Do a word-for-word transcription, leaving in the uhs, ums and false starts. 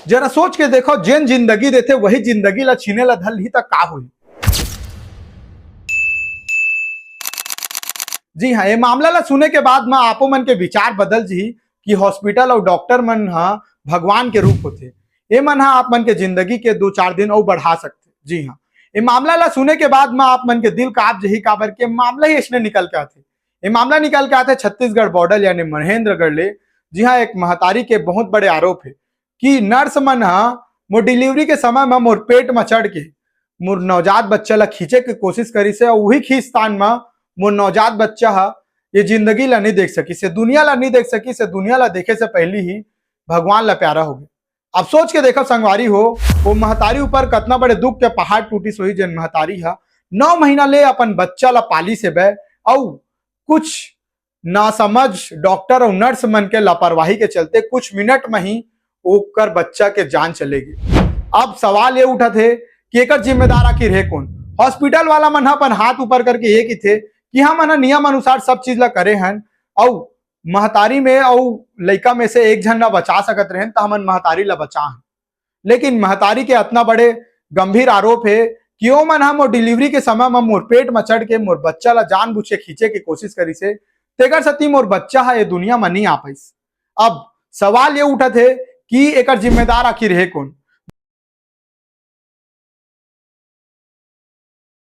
जरा सोच के देखो, जेन जिंदगी देथे, वही जिंदगी ला छीने ला धर लिही, त का होही? जी हाँ, ये मामला ला सुने के बाद म आपो मन के विचार बदल जही कि हॉस्पिटल अउ डॉक्टर मन ह भगवान के रूप होथे। ये मन ह आप मन के जिंदगी के दो चार दिन अउ बढ़ा सकथे। जी हाँ, ये मामला ला सुने के बाद म आप मन के दिल कांप जही, काबर के मामला ही अइसने निकल के आथे। ये मामला निकल के आथे छत्तीसगढ़ बॉर्डर यानी महेंद्रगढ़ ले। जी हाँ, एक महतारी के बहुत बड़े आरोप हे कि नर्स मन ह मोर डिलीवरी के समय म मोर पेट म चढ़ के मोर नवजात बच्चा ला खींचे के कोशिश करिस हे, अउ उही खींचतान म मोर नवजात बच्चा ह ये जिंदगी ला नहीं देख सकिस हे, दुनिया ला नहीं देख सकिस हे। दुनिया ला देखे से पहली ही भगवान ला प्यारा हो गे। अब सोच के देखो संगवारी हो, वो महतारी ऊपर कतना बड़े दुख के पहाड़ टूटिस होही, जेन महतारी ह नौ महीना ले अपन बच्चा ला पालिस हे बे, अउ कुछ नासमझ डॉक्टर अउ नर्स मन के लापरवाही के चलते कुछ मिनट म ही ओकर बच्चा के जान चले गे। अब सवाल ये उठत हे कि एकर जिम्मेदार आखिर हे कौन? हॉस्पिटल वाला मन ह अपन हाथ ऊपर करके ये किथे कि हमन ह नियम अनुसार सब चीज ला करे हन, अउ महतारी में अउ लइका में से एक झन ला बचा सकत रहेन, त हमन महतारी ला बचा हन। लेकिन महतारी के अतना बड़े गंभीर आरोप हे कि ओमन ह मोर डिलीवरी के समय म मोर पेट म चढ़ के मोर बच्चा ला जानबूझ के खींचे के कोशिश करिस हे, तेकर सेती मोर बच्चा ह ये दुनिया म नहीं आ पाइस। अब सवाल ये उठत हे कि एकर जिम्मेदार आखिर हे कौन?